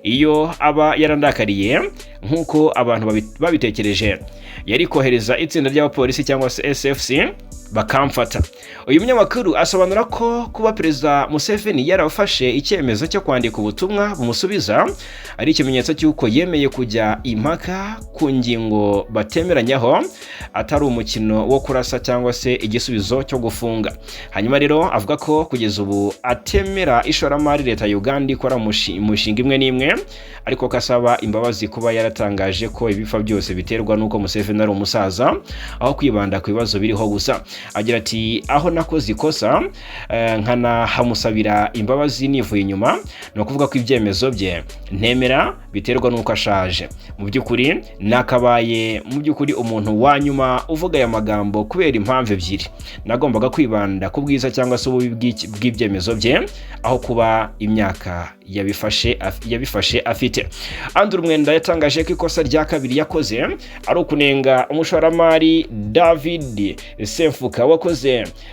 Iyo aba yarandakariye nk'uko abantu babitekereje, yari kohereza itsinda ry'abapolisi cyangwa se SFC bakamfata." Uyu munyamakuru asobanura ko kuba Perezida Museveni yarafashe icyemezo cyo kwandika ubutumwa bumusubiza ari ikimenyetso cy'uko yemeye kujya impaka ku ngingo batemeranyaho, atari umukino wo kurasa cyangwa se igisubizo cyo gufunga. Hanyuma rero avuga ko kugeza ubu atemera ishoramari leta ya Uganda ikora mu mishinga imwe n'imwe, ariko ko asaba imbabazi kuba yaratangaje ko ibipfa byose biterwa n'uko Museveni ari umusaza, aho kwibanda ku bibazo biriho gusa. Agira ati: "Aho nakoze ikosa nkanahamusabira imbabazi nivuye inyuma, ni ukuvuga ko ibyemezo bye ntemera biterwa n'uko ashaje. Mu by'ukuri nakabaye mu by'ukuri umuntu wa nyuma uvuga aya magambo kubera impamvu ebyiri: nagombaga kwibanda ku bwiza cyangwa se ububi bw'ibyemezo bye, aho kuba imyaka yabifashe afite." Andrew Mwenda yatangaje ko ikosa rya kabiri yakoze ari ukunenga umushoramari David Semfuka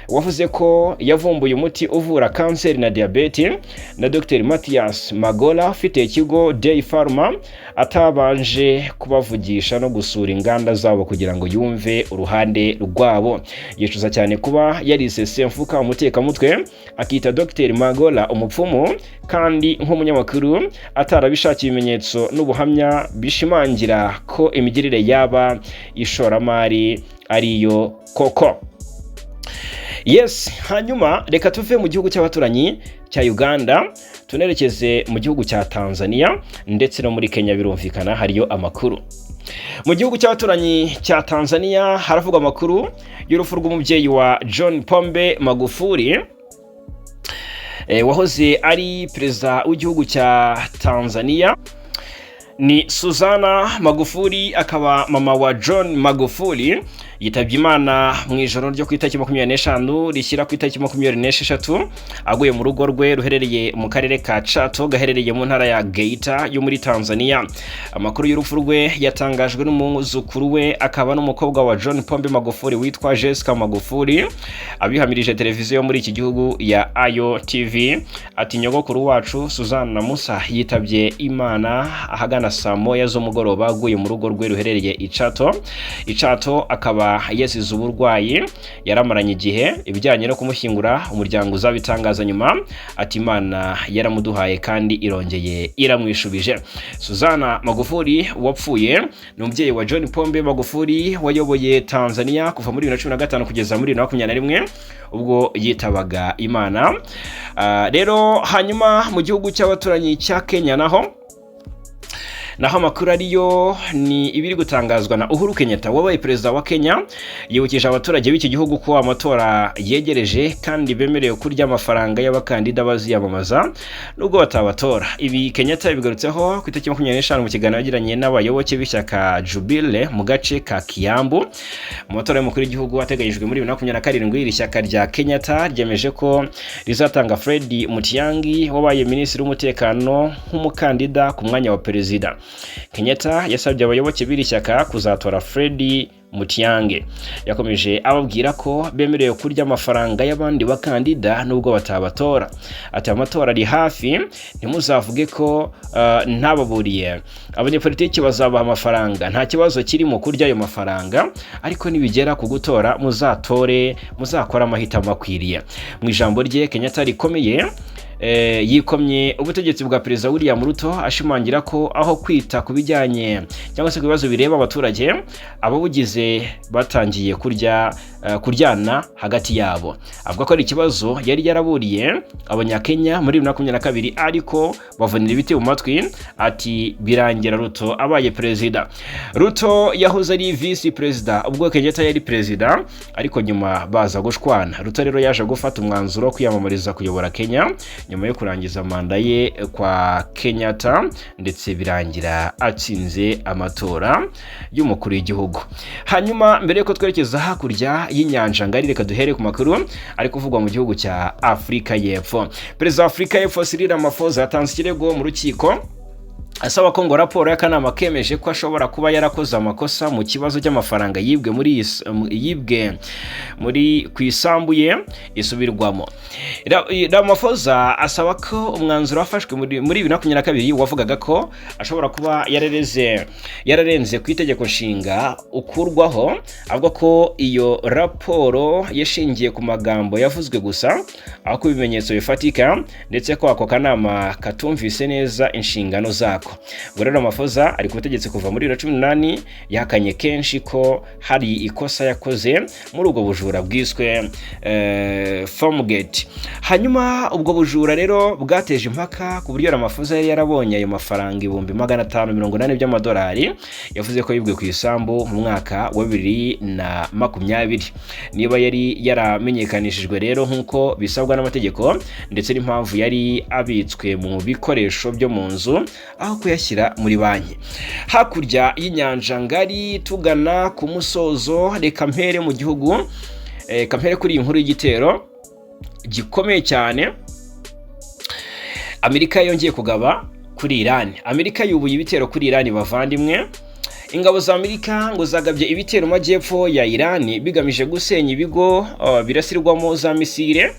wavuze ko yavumbuye umuti uvura kanseri na diyabete, na Dr Mathias Magola ufite ikigo Day Pharma, atabanje kubavugisha no gusura inganda zabo kugira ngo yumve uruhande rwabo. Yicuza cyane kuba yarise Semfuka umutekamutwe, akita Dr Magola umupfumu, kandi nk'umunyamakuru atarabishakiye ibimenyetso n'ubuhamya bishimangira ko imigirire yaba ishoramari ariyo koko. Yes, hanyuma reka tuve mu gihugu cy'abaturanyi cya Uganda, tunerekeze mu gihugu cya Tanzania ndetse no muri Kenya. Birumvikana hariyo amakuru. Mu gihugu cy'abaturanyi cya Tanzania haravugwa amakuru y'urupfu rw'umubyeyi wa John Pombe Magufuli, wahoze ari perezida w'igihugu cya Tanzania. Ni Suzana Magufuli, akaba mama wa John Magufuli. Yitabye Imana mu ijoro ryo ku itariki 25 rishyira ku itariki 26, aguye mu rugo rwe ruherereye mu karere ka Chato, gaherereye mu ntara ya Geita yo muri Tanzania. Amakuru y'urupfu rwe yatangajwe n'umwuzukuru we, akaba n'umukobwa wa John Pombe Magufuli witwa Jessica Magufuli, abihamirije televiziyo yo muri iki gihugu ya Ayo TV. Ati: "Nyogokuru wacu Suzana Musa yitabye Imana ahagana saa 1 z'umugoroba, aguye mu rugo rwe ruherereye i Chato. I Chato akaba yasize uburwayi yaramaranye igihe. Ibijyanye no kumushyingura umuryango uzabitangaza nyuma." Ati: "Imana yaramuduhaye kandi irongeye iramwishubije." Suzana Magufuli wapfuye ni umubyeyi wa John Pombe Magufuli wayoboye Tanzania kuva muri 2015 kugeza muri 2021 ubwo yitabaga Imana. Rero hanyuma mu gihugu cy'abaturanyi cya Kenya naho amakuru ariyo ni ibiri gutangazwa na Uhuru Kenyatta wabaye perezida wa Kenya. Yibukije abaturage b'iki gihugu ko amatora yegereje kandi bemerewe kurya amafaranga y'abakandida baziyamamaza nubwo batabatora. Ibi Kenyatta yabigarutseho ku itariki 25 mu kiganiro yagiranye n'abayoboke b'ishyaka Jubilee mu gace ka Kiambu. Mu matora y'umukuru w'igihugu ateganyijwe muri 2027, iri shyaka rya Kenyatta ryemeje ko rizatanga Fred Matiang'i wabaye minisitiri w'umutekano nk'umukandida ku mwanya wa perezida. Kenyatta yasabye abayoboke b'iri shyaka kuzatora Fred Matiang'i. Yakomeje ababwira ko bemerewe kurya amafaranga y'abandi bakandida nubwo batabatora. Ati: "Amatora ari hafi, ntimuzavuge ko ntababuriye. Abanyepolitiki bazabaha amafaranga, nta kibazo kiri mu kurya ayo mafaranga, ariko nibigera ku gutora muzatore, muzakore amahitamo akwiriye." Mu ijambo rye Kenyatta rikomeye Yikomye ubutegetsi bwa Perezida William Ruto, ashimangira ko aho kwita ku bijyanye cyangwa se ku bibazo bireba abaturage, ababugize batangiye kurya kuryana hagati yabo. Avuga ko ari ikibazo yari yaraburiye Abanyakenya muri 2022, ariko bavunira ibiti mu matwi. Ati birangira Ruto abaye perezida. Ruto yahoze ari visi perezida ubwo Kenyatta yari perezida, ariko nyuma baza gushwana. Ruto rero yaje gufata umwanzuro wo kwiyamamariza kuyobora Kenya nyuma yo kurangiza manda ye kwa Kenyatta, ndetse birangira atsinze amatora y'umukuru w'igihugu. Hanyuma mbere yuko twerekeza hakurya y'inyanja ngari, reka duhere ku makuru ari kuvugwa mu gihugu cya Afurika y'Epfo. Perezida wa Afurika y'Epfo Cyril Ramaphosa yatanze ikirego mu rukiko asaba ko ngo raporo y'akanama kemeje ko ashobora kuba yarakoze amakosa mu kibazo cy'amafaranga yibwe muri ku isambu ye isubirwamo. Ramaphosa asaba ko umwanzuro wafashwe muri 2022 wavugaga ko ashobora kuba yararenze ku itegeko nshinga ukurwaho. Avuga ko iyo raporo yashingiye ku magambo yavuzwe gusa aho ku bimenyetso bifatika, ndetse ko ako kanama katumvise neza inshingano zako. Ubwo rero Ramaphosa ari ku butegetsi kuva muri 2018, yahakanye kenshi ko hari ikosa yakoze muri ubwo bujura bwiswe Farmgate. Hanyuma ubwo bujura rero bwateje impaka ku buryo Ramaphosa yari yarabonye ayo mafaranga 580,000 by'amadolari yavuze ko yibwe ku isambu mu mwaka wa 2020, niba yari yaramenyekanishijwe rero nk'uko bisabwa n'amategeko, ndetse n'impamvu yari abitswe mu bikoresho byo mu nzu aho kuyashyira muri banki. Hakurya y'inyanja ngari, tugana ku musozo, reka mpere mu gihugu kampere kuri iyi nkuru y'igitero gikomeye cyane Amerika yongeye kugaba kuri Iran. Amerika yubuye ibitero kuri Iran. Bavandimwe, ingabo za Amerika ngo zagabye ibitero mu majyepfo ya Iran bigamije gusenya ibigo birasirwamo za misile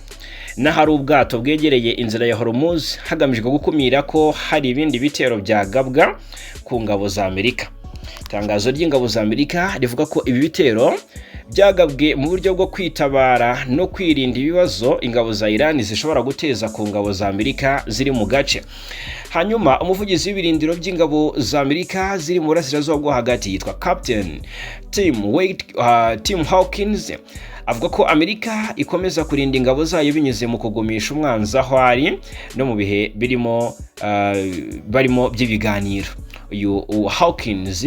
n'ahari ubwato bwegereye inzira ya Hormuz, hagamijwe gukumira ko hari ibindi bitero byagabwa ku ngabo za Amerika. Itangazo ry'ingabo za Amerika rivuga ko ibi bitero byagabwe mu buryo bwo kwitabara no kwirinda ibibazo ingabo za Iran zishobora guteza ku ngabo za Amerika ziri mu gace. Hanyuma umuvugizi w'ibirindiro by'ingabo za Amerika ziri mu burasirazuba bwo hagati yitwa Captain Tim Hawkins avuga ko Amerika ikomeza kurinda ingabo zayo binyuze mu kugumisha umwanzi aho ari no mu bihe birimo barimo by'ibiganiro. Uyu Hawkins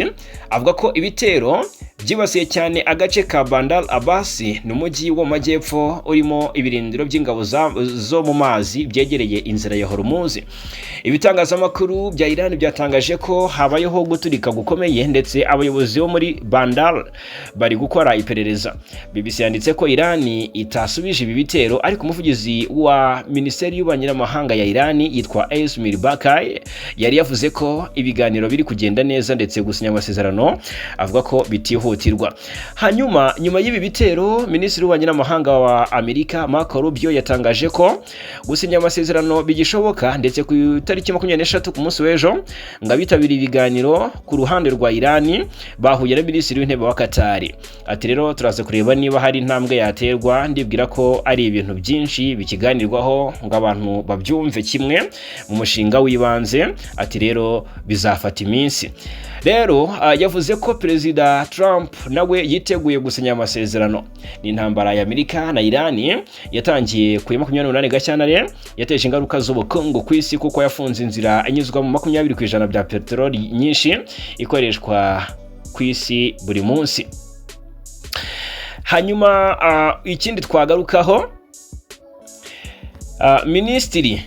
avuga ko ibitero byibasiye cyane agace ka Bandar Abbas, ni umujyi wo mu majyepfo urimo ibirindiro by'ingabo zo mu mazi byegereye inzira ya Hormuz. Ibitangazamakuru bya Iran byatangaje ko habayeho guturika gukomeye, ndetse abayobozi bo muri Bandar bari gukora iperereza. BBC yanditse ko Iran itasubije ibi bitero, ariko umuvugizi wa Minisiteri y'Ububanyi n'Amahanga ya Iran yitwa Esmail Baghaei yari yavuze ko ibiganiro biri kugenda neza, ndetse gusinya amasezerano avuga ko bitihutirwa. Hanyuma nyuma y'ibi bitero, Minisitiri w'Ububanyi n'Amahanga wa Amerika Marco Rubio yatangaje ko gusinya amasezerano bigishoboka, ndetse ku itariki 23, ku munsi w'ejo, ngo abitabiriye ibiganiro ku ruhande rwa Iran bahuye na Minisitiri w'Intebe wa Katari. Ati rero turaza kureba niba hari intambwe yaterwa. Ndibwira ko ari ibintu byinshi bikiganirwaho ngo abantu babyumve kimwe mu mushinga w'ibanze. Ati rero bizafata iminsi. Rero yavuze ko Perezida Trump nawe yiteguye gusinya amasezerano. Ni intambara ya Amerika na Irani yatangiye ku ya 28 Gashyantare, yateje ingaruka z'ubukungu ku isi kuko yafunze inzira inyuzwamo 20% bya peteroli nyinshi ikoreshwa ku isi buri munsi. Hanyuma ikindi twagarukaho, Minisitiri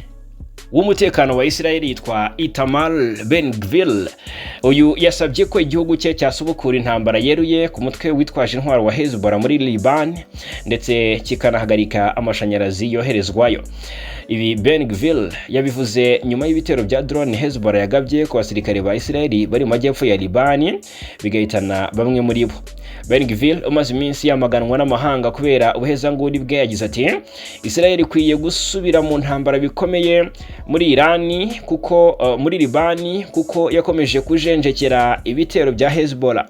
w'umutekano wa Israel yitwa Itamar Ben Gvir. Uyu yasabye ko igihugu cye cyasubukura intambara yeruye ku mutwe witwaje intwaro wa Hezbollah muri Liban, ndetse kikanahagarika amashanyarazi yoherezwayo. Ibi Ben Gvir yabivuze nyuma y'ibitero bya drone Hezbollah yagabye ku basirikare ba Israel bari mu majyepfo ya Liban, bigahitana bamwe muri bo. Ben Gvir umaze iminsi yamaganwa n'amahanga kubera ubuhezanguni bwe yagize ati: "Israel ikwiye gusubira mu ntambara bikomeye muri Irani kuko muri Libani kuko yakomeje kujenjekera ibitero bya Hezbollah."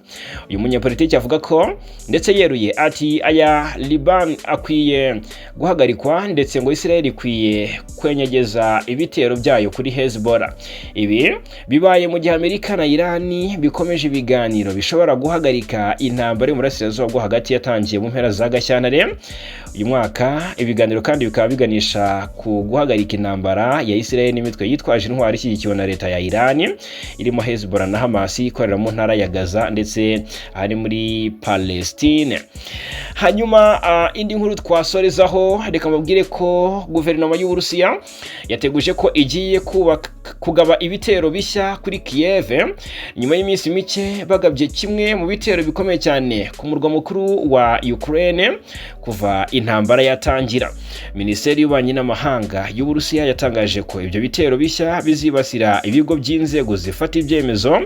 Uyu munyapolitiki avuga ko ndetse yeruye ati aya Liban akwiye guhagarikwa, ndetse ngo Israel ikwiye kwenyegeza ibitero byayo kuri Hezbollah. Ibi bibaye mu gihe Amerika na Irani bikomeje ibiganiro bishobora guhagarika intambara yo mu burasirazuba bwo hagati yatangiye mu mpera za Gashyantare uyu mwaka. Ibiganiro kandi bikaba biganisha ku guhagarika intambara ya Israel n'imitwe yitwaje intwari ishyigikiwe na leta ya Irani irimo Hezbollah na Hamas ikorera mu ntara ya Gaza ndetse ari muri Palestine. Hanyuma indi nkuru twasorezaho, reka mbabwire ko guverinoma y'Uburusiya yateguje ko igiye kubaka kugaba ibitero bishya kuri Kiev nyuma y'iminsi mike bagabye kimwe mu bitero bikomeye cyane ku murwa mukuru wa Ukraine kuva intambara yatangira. Minisiteri y'Ububanyi n'Amahanga y'Uburusiya yatangaje ko ibyo bitero bishya bizibasira ibigo by'inzego zifata ibyemezo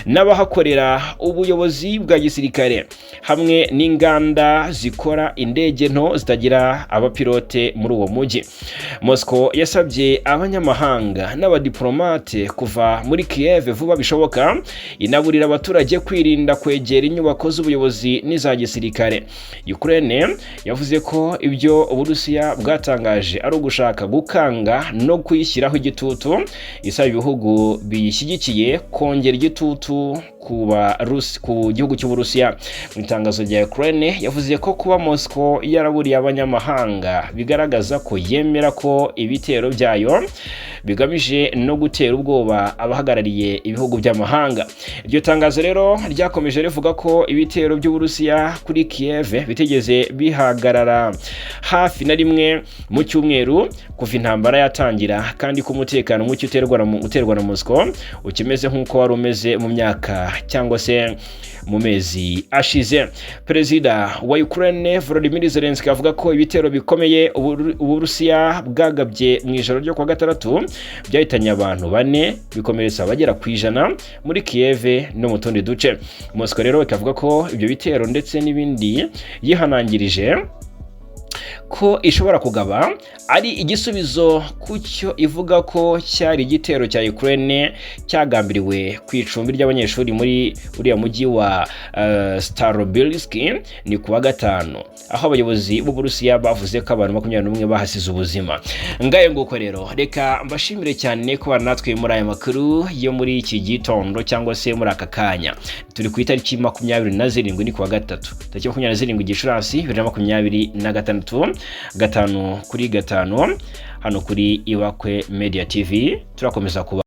n'abahakorera, ubuyobozi bwa gisirikare hamwe n'inganda zikora indege nto zitagira abapilote muri uwo mujyi. Moscow yasabye abanyamahanga n'abadiplomate kuva muri Kiev vuba bishoboka, inaburira abaturage kwirinda kwegera inyubako z'ubuyobozi n'iza gisirikare. Ukraine yavuze ko ibyo Uburusiya bwatangaje ari ugushaka gukanga no kuyishyiraho igitutu, isaba ibihugu biyishyigikiye kongera igitutu ku gihugu cy'Uburusiya. Mu itangazo rya Ukraine yavuze ko kuba Moscow yaraburiye abanyamahanga bigaragaza ko yemera ko ibitero byayo bigamije no gutera ubwoba abahagarariye ibihugu by'amahanga. Iryo tangazo rero ryakomeje rivuga ko ibitero by'Uburusiya kuri Kiev bitigeze bihagarara hafi na rimwe mu cyumweru kuva intambara yatangira, kandi ko umutekano muke uterwa na Moscow ukimeze nk'uko wari umeze mu myaka cyangwa se mu mezi ashize. Perezida wa Ukraine Volodymyr Zelensky avuga ko ibitero bikomeye Uburusiya bwagabye mu ijoro ryo kuwa gatandatu byahitanye abantu bane, bikomeretsa abagera ku 100 muri Kiev no mu tundi duce. Moscow rero ikavuga ko ibyo bitero ndetse n'ibindi yihanangirije ko ishobora kugaba ari igisubizo ku cyo ivuga ko cyari igitero cya Ukraine cyagambiriwe ku icumbi ry'abanyeshuri muri uriya mujyi wa Starobilsk ni kuwa gatanu, aho abayobozi b'Uburusiya bavuze ko abantu 21 bahasize ubuzima. Ngayo nguko rero, reka mbashimire cyane kuba natwe muri aya makuru yo muri iki gitondo cyangwa se muri aka kanya. Turi ku itariki 27, ni kuwa gatatu, tariki 27 Gicurasi 2026, 5 kuri 5 hano kuri Ibakwe Media TV turakomeza kuba.